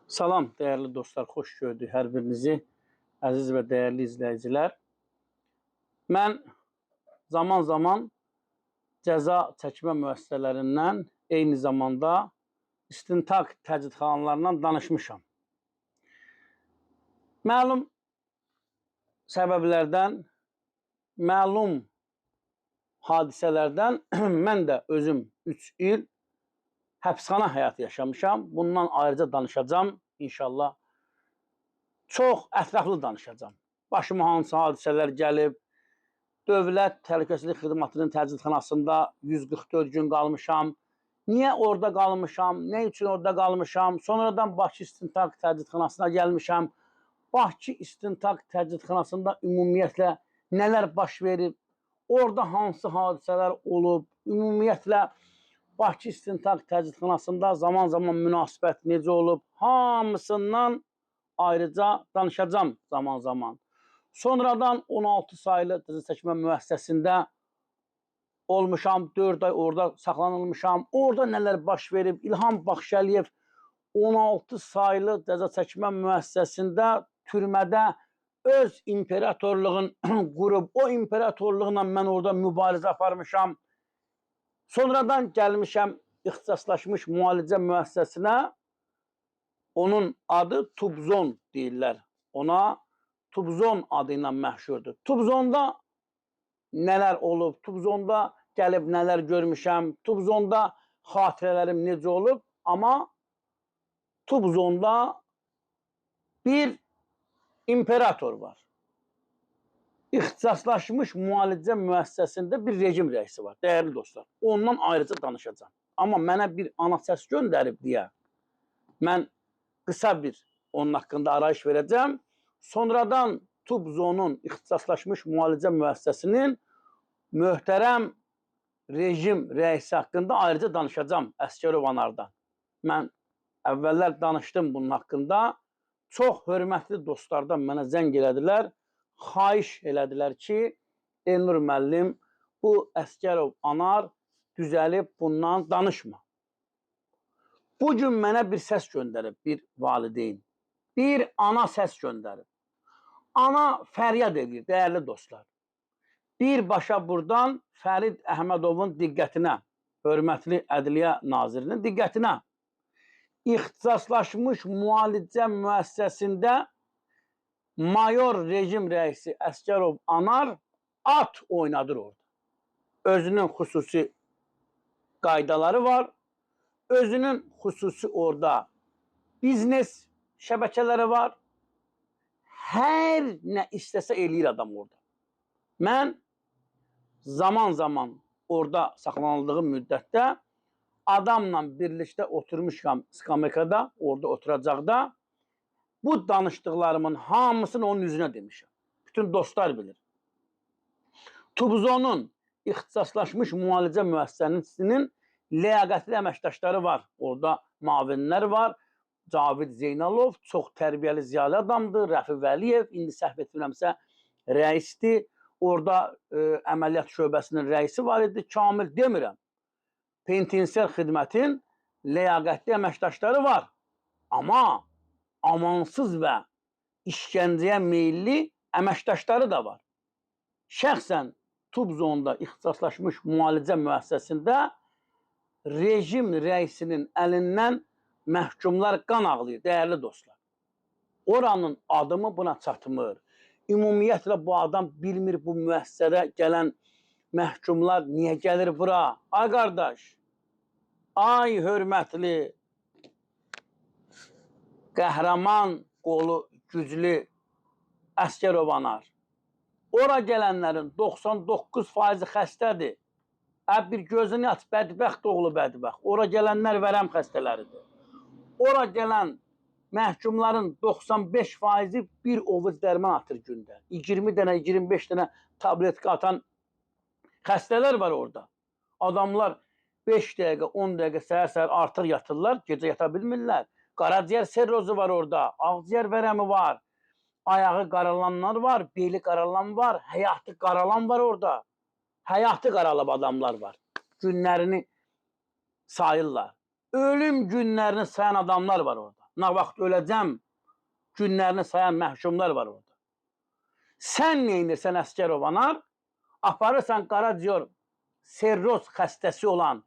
Salam dəyərli dostlar, xoş gördük hər birinizi, əziz və dəyərli izləyicilər. Mən zaman-zaman cəza çəkmə müəssisələrindən, eyni zamanda istintaq təcridxanalarından danışmışam. Məlum səbəblərdən, məlum hadisələrdən mən də özüm 3 il həbsxana həyatı yaşamışam. Bundan ayrıca danışacağam inşallah. Çox ətraflı danışacağam. Başıma hansı hadisələr gəlib, Dövlət Təhlükəsizlik Xidmətinin təcridxanasında 144 gün qalmışam. Niyə orada qalmışam? Nə üçün orada qalmışam? Sonradan Bakı İstintaq Təcridxanasına gəlmişəm. Bakı İstintaq Təcridxanasında ümumiyyətlə nələr baş verib? Orada hansı hadisələr olub? Ümumiyyətlə Bakı İstintaq Təcridxanasında zaman-zaman münasibət necə olub? Hamısından ayrıca danışacağam zaman-zaman. Sonradan 16 saylı cəza çəkmə müəssisəsində olmuşam, 4 ay orada saxlanılmışam. Orada nələr baş verib? İlham Baxşəliyev 16 saylı cəza çəkmə müəssisəsində türmədə öz imperatorluğun qurub, o imperatorluqla mən orada mübarizə aparmışam. Sonradan gəlmişəm ixtisaslaşmış müalicə müəssisəsinə. Onun adı Tubzon deyirlər. Ona Tubzon adı ilə məşhurdur. Tubzonda nələr olub, Tubzonda gəlib nələr görmüşəm, Tubzonda xatirələrim necə olub, amma Tubzonda bir imperator var. İxtisaslaşmış müalicə müəssisəsində bir rejim rəisi var, dəyərli dostlar. Ondan ayrıca danışacağam. Amma mənə bir ana səs göndərib deyə mən qısa bir onun haqqında arayış verəcəm. Sonradan Tubzonun ixtisaslaşmış müalicə müəssisəsinin möhtərəm rejim rəisi haqqında ayrıca danışacağam Əsgərov Anardan. Mən əvvəllər danışdım bunun haqqında. Çox hörmətli dostlardan mənə zəng elədilər. Xahiş elədilər ki, Elnur müəllim, bu Əsgərov Anar düzəlib, bundan danışma. Bu gün mənə bir səs göndərib bir valideyn. Bir ana səs göndərib. Ana fəryad edir, dəyərli dostlar. Birbaşa buradan Fərid Əhmədovun diqqətinə, hörmətli Ədliyyə Nazirinin diqqətinə. İxtisaslaşmış müalicə müəssisəsində mayor rejim rəisi Əsgərov Anar at oynadır orada. Özünün xüsusi qaydaları var. Özünün xüsusi orada biznes şəbəkələri var. Hər nə istəsə eləyir adam orada. Mən zaman-zaman orada saxlanıldığım müddətdə adamla birlikdə oturmuşam skamekada, orada oturacaqda bu danışdıqlarımın hamısını onun üzünə demişəm. Bütün dostlar bilir. Tubzonun ixtisaslaşmış müalicə müəssisəsinin ləyaqətli əməkdaşları var. Orada mavinlər var. Cavid Zeynalov çox tərbiyəli, ziyalı adamdır. Rəfi Vəliyev indi səhv etmirəmsə rəisdir. Orada əməliyyat şöbəsinin rəisi var idi. Kamil demirəm. Penitensiar xidmətin ləyaqətli əməkdaşları var. Amma amansız və işgəncəyə meyilli əməkdaşları da var. Şəxsən Tubzonda ixtisaslaşmış müalicə müəssisəsində rejim rəisinin əlindən məhkumlar qan ağlayır, dəyərli dostlar. Oranın adımı buna çatmır. Ümumiyyətlə bu adam bilmir bu müəssisədə gələn məhkumlar niyə gəlir bura? Ay qardaş, ay hörmətli qəhrəman, qolu güclü Əsgərov Anar. Ora gələnlərin 99% xəstədir. Ə, bir gözünü aç, bədbəxt oğlu bədbəxt. Ora gələnlər vərəm xəstələridir. Ora gələn məhkumların 95%-i bir ovuc dərman atır gündə. 20 dənə, 25 dənə tabletka atan xəstələr var orada. Adamlar 5 dəqiqə, 10 dəqiqə səhər-səhər artıq yatırlar, gecə yata bilmirlər. Qaraciyər serrozu var orada, ağciyər vərəmi var. Ayağı qaralanlar var, beli qaralan var, həyatı qaralan var orada. Həyatı qaralıb adamlar var. Günlərini sayırlar. Ölüm günlərini sayan adamlar var orada. nə vaxt öləcəm günlərini sayan məhkumlar var orada. Sən neynirsən Əsgərov Anar? Aparırsan qaraciyər serroz xəstəsi olan,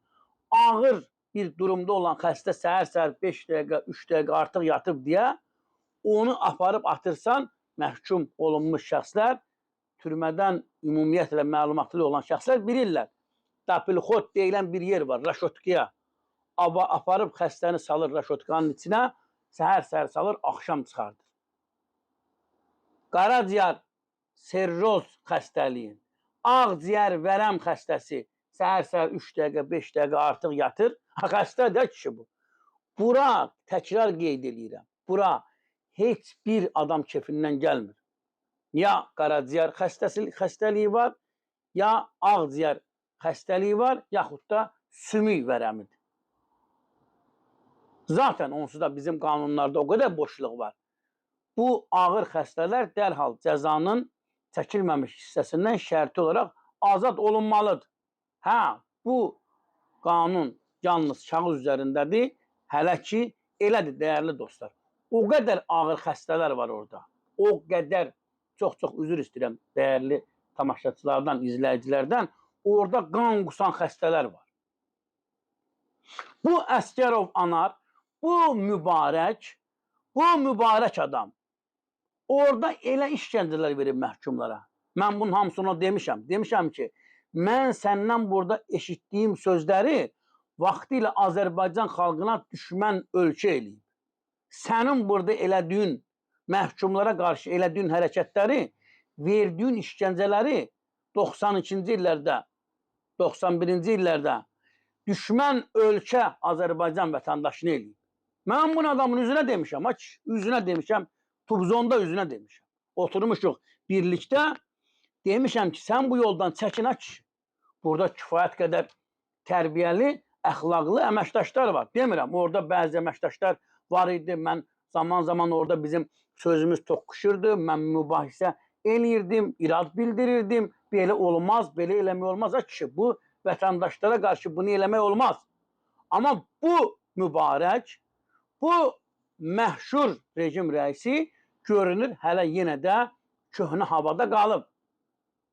ağır bir durumda olan xəstə səhər-səhər 5 dəqiqə, 3 dəqiqə artıq yatıb deyə onu aparıb atırsan məhkum olunmuş şəxslər, türmədən ümumiyyətlə məlumatlı olan şəxslər bilirlər. Dapilxod deyilən bir yer var, Raşotkiya. Aparıb xəstəni salır Raşotkanın içinə, səhər-səhər salır, axşam çıxardır. Qaraciyər serroz xəstəliyin, ağciyər vərəm xəstəsi səhər-səhər 3 dəqiqə, 5 dəqiqə artıq yatır. Ha, xəstə də kişi bu. Bura təkrar qeyd eləyirəm. Bura heç bir adam kefindən gəlmir. Ya qaraciyər xəstəliyi var, ya ağciyər xəstəliyi var, yaxud da sümük vərəmidir. Zaten onsuz da bizim qanunlarda o qədər boşluq var. Bu ağır xəstələr dərhal cəzanın çəkilməmiş hissəsindən şərti olaraq azad olunmalıdır. Hə, bu qanun yalnız kağız üzərindədir. Hələ ki, elədir dəyərli dostlar. O qədər ağır xəstələr var orada. O qədər çox-çox üzr istəyirəm dəyərli tamaşaçılardan, izləyicilərdən. Orada qan qusan xəstələr var. Bu Əsgərov Anar, bu mübarək adam orada elə işgəncələr verib məhkumlara. Mən bunun hamısını ona demişəm. Demişəm ki, mən səndən burada eşitdiyim sözləri vaxtilə Azərbaycan xalqına düşmən ölkə eləyib. Sənin burada elədiyin, məhkumlara qarşı elədiyin hərəkətləri, verdiyin işgəncələri 92-ci illərdə, 91-ci illərdə düşmən ölkə Azərbaycan vətəndaşını eləyib. Mən bunu adamın üzünə demişəm, aç, üzünə demişəm, Tubzonda üzünə demişəm. Oturmuşuq birlikdə, demişəm ki, sən bu yoldan çəkin, aç. Burada kifayət qədər tərbiyəli, əxlaqlı əməkdaşlar var. Demirəm, orada bəzi əməkdaşlar var idi. Mən zaman-zaman orada bizim sözümüz toqquşurdu. Mən mübahisə eləyirdim, irad bildirirdim. Belə olmaz, belə eləmək olmaz. A kişi, bu vətəndaşlara qarşı bunu eləmək olmaz. Amma bu mübarək, bu məşhur rejim rəisi görünür hələ yenə də köhnə havada qalıb.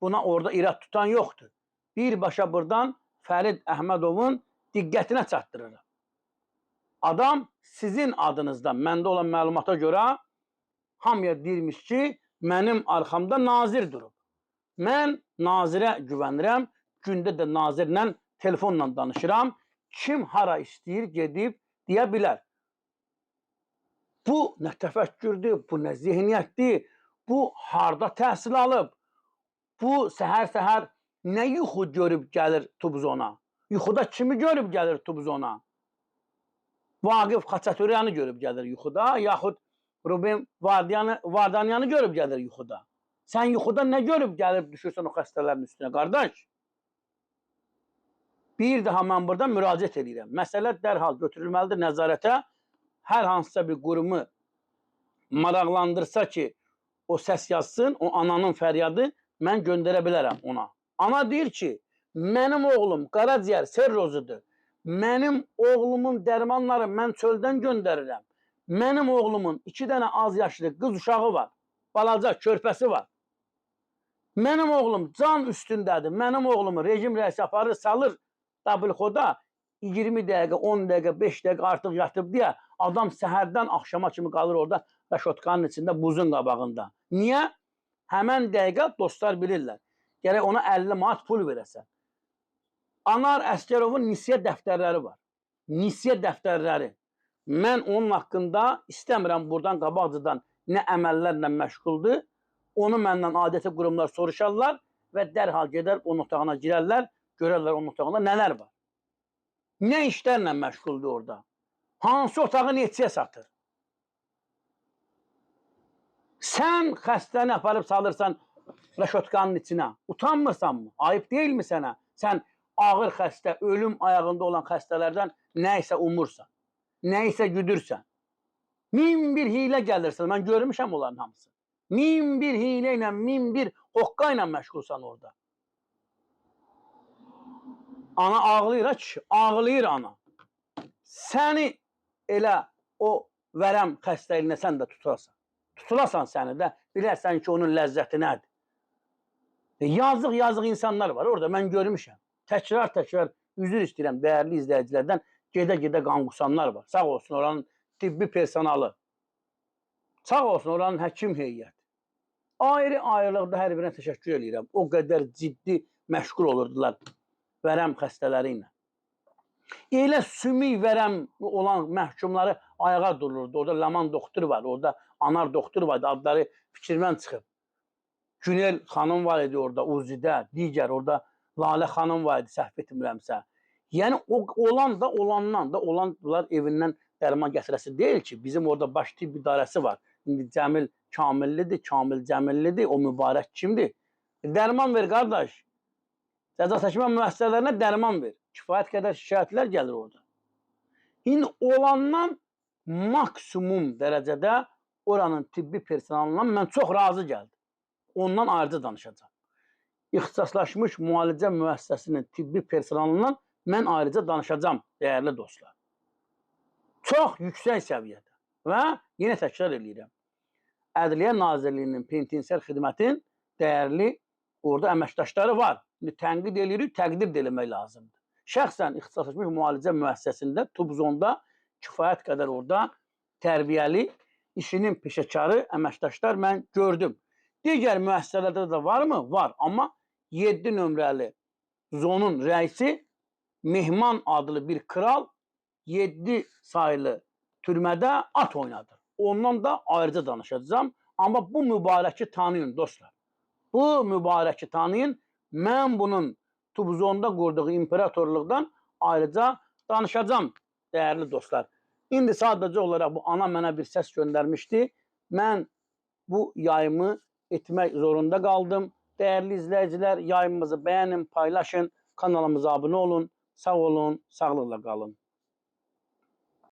Buna orada irad tutan yoxdur. Birbaşa buradan Fərid Əhmədovun diqqətinə çatdırıram. Adam sizin adınızdan, məndə olan məlumata görə hamıya deyirmiş ki, mənim arxamda nazir durub. Mən nazirə güvənirəm. Gündə də nazirlə telefonla danışıram. Kim hara istəyir gedib deyə bilər. Bu nə təfəkkürdür, bu nə zehniyyətdir, bu harda təhsil alıb, bu səhər-səhər nə yuxu görüb gəlir Tubzona? Yuxuda kimi görüb gəlir Tubzona? Vaqif Xaçaturyanı görüb gəlir yuxuda, yaxud Ruben Vardanyanı görüb gəlir yuxuda. Sən yuxuda nə görüb gəlib düşürsən o xəstələrin üstünə, qardaş? Bir daha mən burada müraciət edirəm. Məsələ dərhal götürülməlidir nəzarətə. Hər hansısa bir qurumu maraqlandırsa ki, o səs yazsın, o ananın fəryadı mən göndərə bilərəm ona. Ana deyir ki, mənim oğlum qaraciyər serrozudur. Mənim oğlumun dərmanları mən çöldən göndərirəm. Mənim oğlumun 2 dənə az yaşlı qız uşağı var. Balaca körpəsi var. Mənim oğlum can üstündədir. Mənim oğlumu rejim rəisi aparır, salır Dabilxoda 20 dəqiqə, 10 dəqiqə, 5 dəqiqə artıq yatıb deyə adam səhərdən axşama kimi qalır orada rəşotkanın içində buzun qabağında. Niyə? Həmən dəqiqə dostlar bilirlər. Gərək ona 50 manat pul verəsən. Anar Əsgərovun nisiyə dəftərləri var. Nisiyə dəftərləri. Mən onun haqqında istəmirəm buradan qabaqcadan nə əməllərlə məşğuldur. Onu məndən adəti qurumlar soruşarlar və dərhal gedər onun otağına girərlər, görərlər onun otağında nələr var. Nə işlərlə məşğuldur orada? Hansı otağı neçəyə satır? Sən xəstəni aparıb salırsan rəşotkanın içinə. Utanmırsan mı? Ayıp deyilmi sənə? Sən ağır xəstə, ölüm ayağında olan xəstələrdən nə isə umursan, nə isə güdürsən. Min bir hiylə gəlirsən. Mən görmüşəm onların hamısı. Min bir hiylə ilə, min bir hoqqa ilə məşğulsan orada. Ana ağlayır ha kişi, ağlayır ana. Səni elə o vərəm xəstəliyinə sən də tutulasan. Tutulasan səni də, bilərsən ki, onun ləzzəti nədir. Yazıq yazıq insanlar var orada, mən görmüşəm. Təkrar-təkrar üzr istəyirəm dəyərli izləyicilərdən, gedə-gedə qan qusanlar var. Sağ olsun oranın tibbi personalı. Sağ olsun oranın həkim heyəti. Ayrı-ayrılıqda hər birinə təşəkkür eləyirəm. O qədər ciddi məşğul olurdular vərəm xəstələri ilə. Elə sümük vərəm olan məhkumları ayağa dururdu. Orada Ləman doktor var, orada Anar doktor var, adları fikrimdən çıxıb. Günel xanım var idi orada, Uzidə, digər orada Lalə xanım var idi, səhv etmirəmsə. Yəni o olan da olandan da olanlar evindən dərman gətirəsi deyil ki, bizim orada baş tibb idarəsi var. İndi Cəmil Kamillidir, Kamil Cəmillidir, o mübarək kimdir? Dərman ver qardaş. Cəza çəkmə müəssisələrinə dərman ver. Kifayət qədər şikayətlər gəlir orada. İndi olandan maksimum dərəcədə oranın tibbi personalından mən çox razı gəldim. Ondan ayrıca danışacağam. İxtisaslaşmış müalicə müəssisəsinin tibbi personalından mən ayrıca danışacağam, dəyərli dostlar. Çox yüksək səviyyədə. Və yenə təkrar eləyirəm. Ədliyyə Nazirliyinin penitensiar xidmətin dəyərli orada əməkdaşları var. İndi tənqid eləyirik, təqdir də eləmək lazımdır. Şəxsən ixtisaslaşmış müalicə müəssisəsində Tubzonda kifayət qədər orada tərbiyəli, işinin peşəkarı əməkdaşlar mən gördüm. Digər müəssisələrdə də varmı? Var. Amma 7 nömrəli zonun rəisi Mehman adlı bir kral 7 sayılı türmədə at oynadı. Ondan da ayrıca danışacağam. Amma bu mübarəki tanıyın dostlar. Bu mübarəki tanıyın. Mən bunun Tubzonda qurduğu imperatorluqdan ayrıca danışacağam dəyərli dostlar. İndi sadəcə olaraq bu ana mənə bir səs göndərmişdi. Mən bu yayımı etmək zorunda qaldım. Dəyərli izləyicilər, yayımımızı bəyənin, paylaşın, kanalımıza abunə olun. Sağ olun, sağlıqla qalın.